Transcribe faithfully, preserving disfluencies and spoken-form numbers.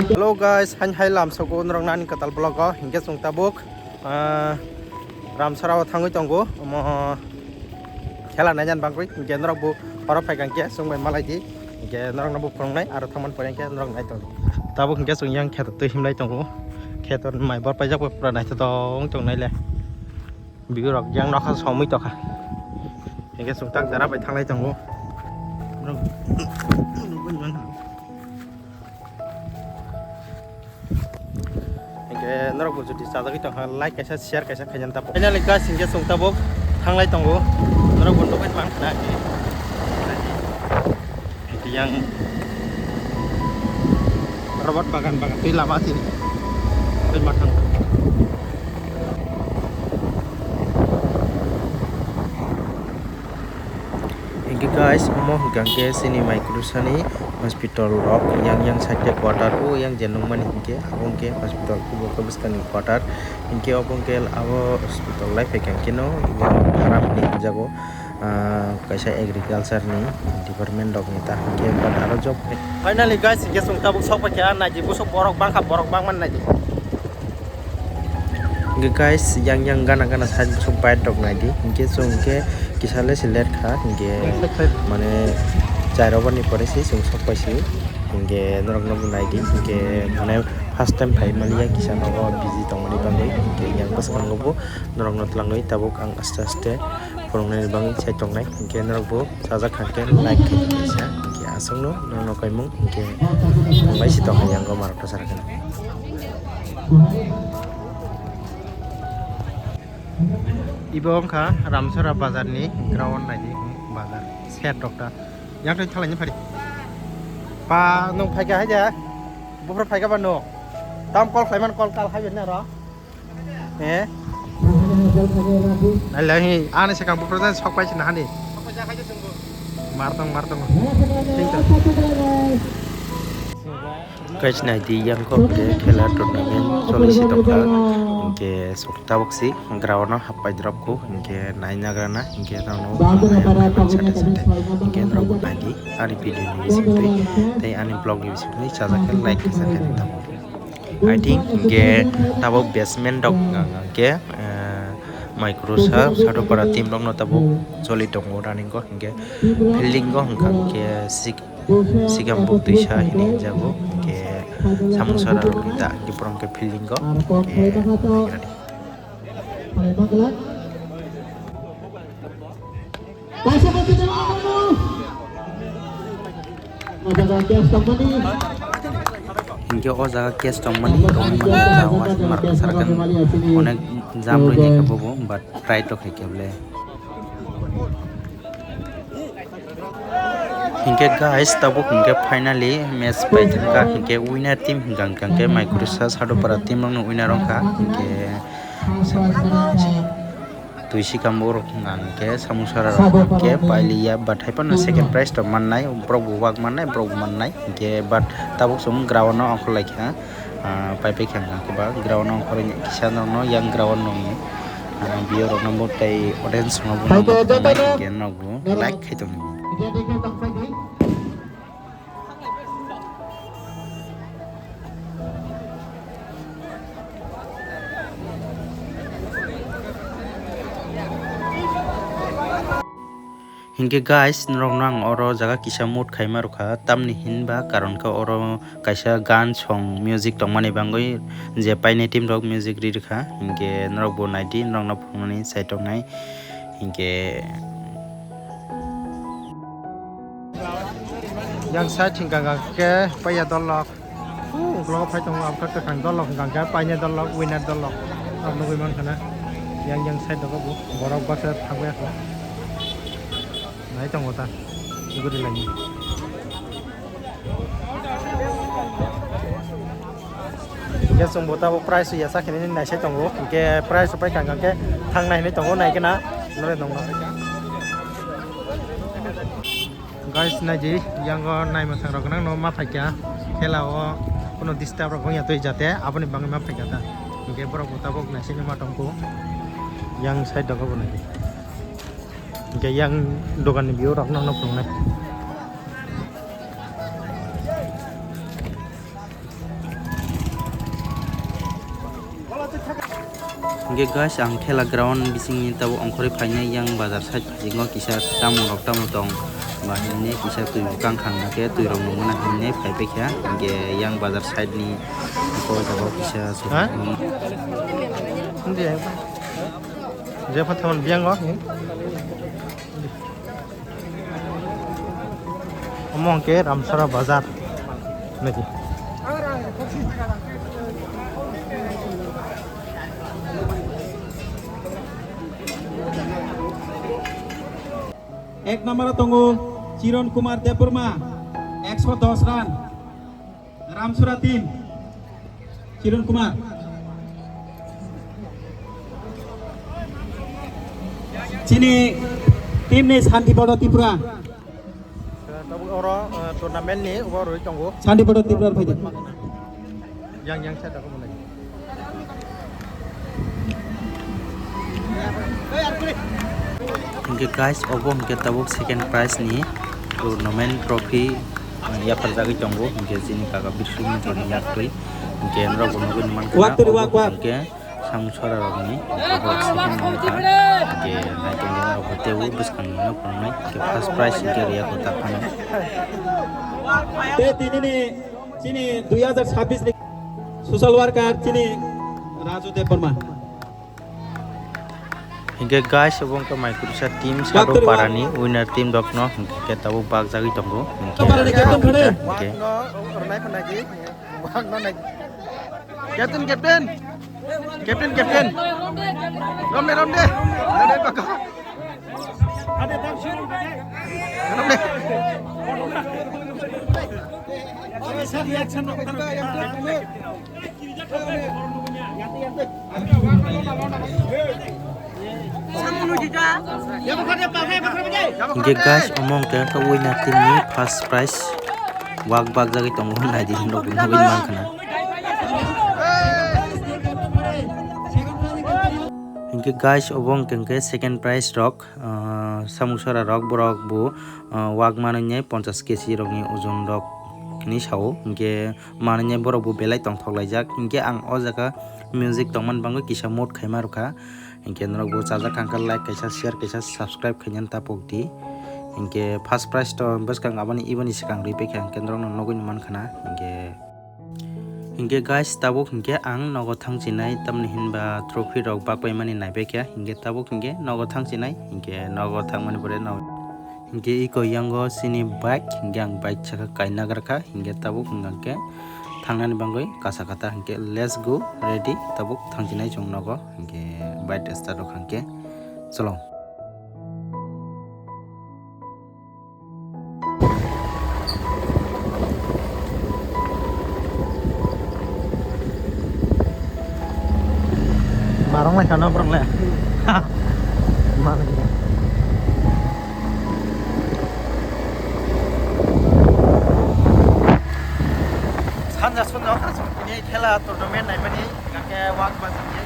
Hello guys, hain hai lam soko norok nani kwtal vlog o, hinkhe chwng tabuk, ah, Ramsara o thangwi tongo, omo khela nainani bagwi, hinkhe norok bo oro phaikha hinkhe chwng bai malai di, hinkhe norok no bo phunuknai aro thangmani pore hinkhe norok nai tongdi. Tabuk hinkhe chwng yang kheto twi himlai tongo, kheto mai bor paijak bai pura naithotok wng tongnai le. View rok yang nokha somwi tokha. Hinkhe chwng tak jara bai thanglai tongo. Norok nugwi mankha. Hinkhe norok bo jodi chajagwi tongkha, like kaisa, share kaisa khaina tabuk. Finally guys, hinkhe chwng tabuk thanglai tongo. Norok bo nugwi mankha na. Yang robot bagan bagan twi lama sini. Twi mathang. Hinkhe guys, omo hwnkha khe chini Microsa ni hospital rok yang yang side quarter o yang je nukmani hinkhe abo hinkhe hospital kubui khe bwskangni quarter hinkhe obo hinkhe abo hospital lai phaikha hinkhe no yang haram hinwi hwnjago. Ah, kaisa agriculture ni department rok ni ta hinkhe but aro job. Finally guys, hinkhe chwng tabuk sok paikha, naidi busuk borok bangkha, borok bangmani naidi. Hinkhe guys, yang yang gana gana side busuk bike rok naidi, hinkhe chwng hinkhe kisa le se late kha, hinkhe mane char over ni pore se chwng sok paisi, hinkhe norok no bo naidi, hinkhe mane first time phai mani ya kisa nogo busy tongmani bagwi, hinkhe yang bwskango bo norok no twlangwi tabuk ang aste aste. Phunuknani bagwi sai tongnai, hinkhe norok bo chajak kha khe like khai kaisa, hinkhe aswkno norokno kaimung hinkhe bai si tongkha yang rok marok thasar khe. Ibo wngkha Ramsara bazar ni ground naidi, bazar shed rok ta yang twi thalai ni phari. Pa nwng phaikha hai de, buphuru phaikha ba nwng tam call khlai man call kal hai bai na ro. Eh? Alah, hi, ani sekang buphuru jan sok pai sini hani. Martong, martong. Guys, naidi yang kok de khela tournament choli si tongkha. Hinkhe sok tabuk si ground no happai drop ko. Hinkhe naina grana. Hinkhe tamo sate sate. Hinkhe norok bo naidi. Ani video ni bising twi. Tei ani vlog ni bising twi. Chajak khe like kisa khe tamo. I think hinkhe tabuk basement rok hwnka hwnkhe, eh, Microsa Sadupara team rokno tabuk choli tongo running o, hinkhe fielding o hwnka hwnkhe sik-, sikam buk twisa hinwi hinjago, hinkhe samung sara rokni da hinkhe borok hinkhe fielding o hinkhe. Kaisa bo kisa ano. O jaga cash tongmani. Hinkhe o jaga cash tongmani, tongmani jaga o aswk marka sarkan onek jam rwi naikha bobo, but try to khaikhe bole. Hinkhe guys, tabuk hinkhe finally match paithangkha, hinkhe winner team hinkha, hinkhe Microsa Sadupara team rokno winner wngkha, hinkhe twi sikam borok hwnka hinkhe samung sara rok hinkhe pailiya, but hai phano second prize to mannai, borok bo wak mannai, borok bo mannai hinkhe, but tabuk chwng ground no ongkhorlaikha, ah, paipaikha hinkhe ba ground no ongkhorwi kisa norokno yang ground no, ah, view rokno bo tei audience rokno bo nangkuknai hinkhe norok bo like khai tongdi. Hinkhe guys, norokno ang oro jaga kisa mut khaima rwkha, tamni hinba karon khe oro kaisa gan song music tongmani bagwi je painai team rok music ri rwkha, hinkhe norok bo naidi, norokno phunuknani chai tongnai, hinkhe. Yang side hwnkha hwnkha khe paiya dol rok. Ukulok phai tongo, ang khe kwkhwrang dol rok hwnkha hwnkha khe painai dol rok, winner dol rok. Ang nugui mankha na. Yang yang side rok bo borok baksa thangwi ya kho. Nai tongo ta. Guri laini. Hingke chwng bo tabuk price ya sakhe nini naisai tongo. Hingke price pai kha hingke thang nai hinui tongo, nai khe na nore nongno. Guys, naidi, yango naima thang rok nang no ma phaikha, khela o kuno disturb rok wngya twi jate, aboni bangwi ma phaikha ta. Hingke borok bo tabuk naisingwi ma tongkho, yang side dogo bo naidi. Hingke yang dogan ni view rok nang no phunuknai. Hingke guys, ang khela ground bisingni tabuk ongkhorwi phainai, yang bazar side phasingo kisa chamung rok tamo tong ba himne kisa twi bwkang khang na khe twi rok nung mano himne phai paikha, hingke yang bazar side ni o jaga o kisa. Ha? Hindi, je phathaman biang o. Omo hwnkhe Ramsara bazar. Naidi. Ek number o tongo Chiron Kumar Debbarma, ekso dos run. Ramsura team, Chiron Kumar. Chini team ni Santipada Tripura. Tabuk oro, eh, tournament ni obo rwi tongo. Santipada Tripura rw phaidi. Yang, yang side rok. Hingke guys, obo hingke tabuk second prize ni tournament trophy, eh, yapharjagwi tongo, hingke chini kaka Birsu Mitra ni yaktwi, hingke norok bo nugwi mankha. Wak twi, obo wak, wak. Hingke samung sora rokni, obo second mankha, hingke naitongni norok bo teibo bwskangni no phunuknai, hingke first prize hingke riya kotak phano. Tei tini ni chini dui hajar sabbish ni social worker chini Raju Debbarma. Hingke guys, obo wngkha Maikursa team, Sado Parani winner team rokno hingke tabuk bakjagwi tongo. Hingke, Parani captain khade. Hingke. Captain, captain. Captain, captain. Romde, romde. Romde, baka. Romde. Hingke guys, omo hingke wngkha winner team ni first prize. Wak bakjagwi tongo, naidi hinwi nugwi mankha na. Hingke guys, obo hingke second prize rok, ah, samung sora rok, borok bo, ah, wak manwi ponchas kg rokni ojon rok hinwi sao. Hingke manwi borok bo belai tongthok laijak. Hingke ang o jaga music tongmani bagwi kisa mood khaima rwkha. Hingke norok bo chajak kha hingke like kaisa, share kaisa, subscribe khainani tapok di. Hingke first prize to bwskang aboni, iboni swkang rwi paikha hingke norokno nugwi mankha na. Hingke, hingke guys, tabuk hingke ang nogo thangchinai, tamni hinba trophy rok bakpaimani naipaikha. Hingke tabuk hingke nogo thangchinai, hingke nogo thangmani pore no. Hingke iko yango chini bike, hingke ang bike saka kaina garkha, hingke tabuk hingke thangnani bagwi kasa kata, hingke let's go, ready, tabuk thangchinai chwng nogo, hingke bike start rok hingke chwlong. Marong lai khana borok le. Marong. Sanja sunno ini khela tournament naimani kake wak bajak ye